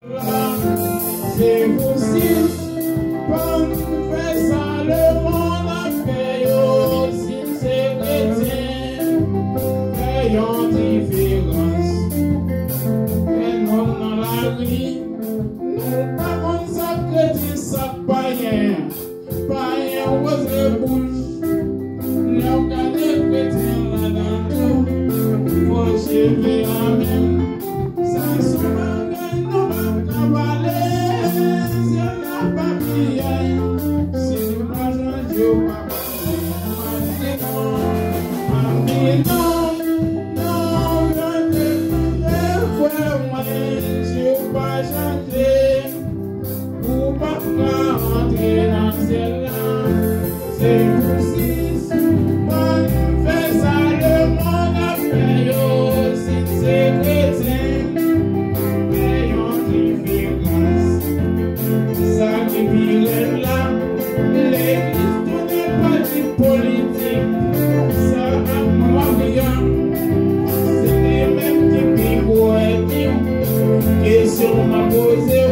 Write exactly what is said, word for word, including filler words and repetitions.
Se pou sis, pa n fè sa lemonn ap fè yo. Si n se kretyen, fè yon diferans. Lè n wè w nan lari, nou pa konn sa k kretyen, sa k payen. Payen woze bouch. Lè w gade kretyen ladan tou, fò cheve a menm. Sa se yon bagay nou p ap ka pale. Syèl la pa piyay. Si nou pa chanje, w pa pale. M ap di non, m ap di non. Non, chanje, chanje, frè mwen. Si w pa chanje, ou p ap ka antre nan syèl la. Se pou sis, pa n fè sa lemonn ap fè yo. Si n se kretyen, fè yon diferans. Sa ki pi rèd la, legliz tounen pati politik. Sa ap mòri an. Se li menm ki pi gwo ènmi w. Kesyon m ap poze w,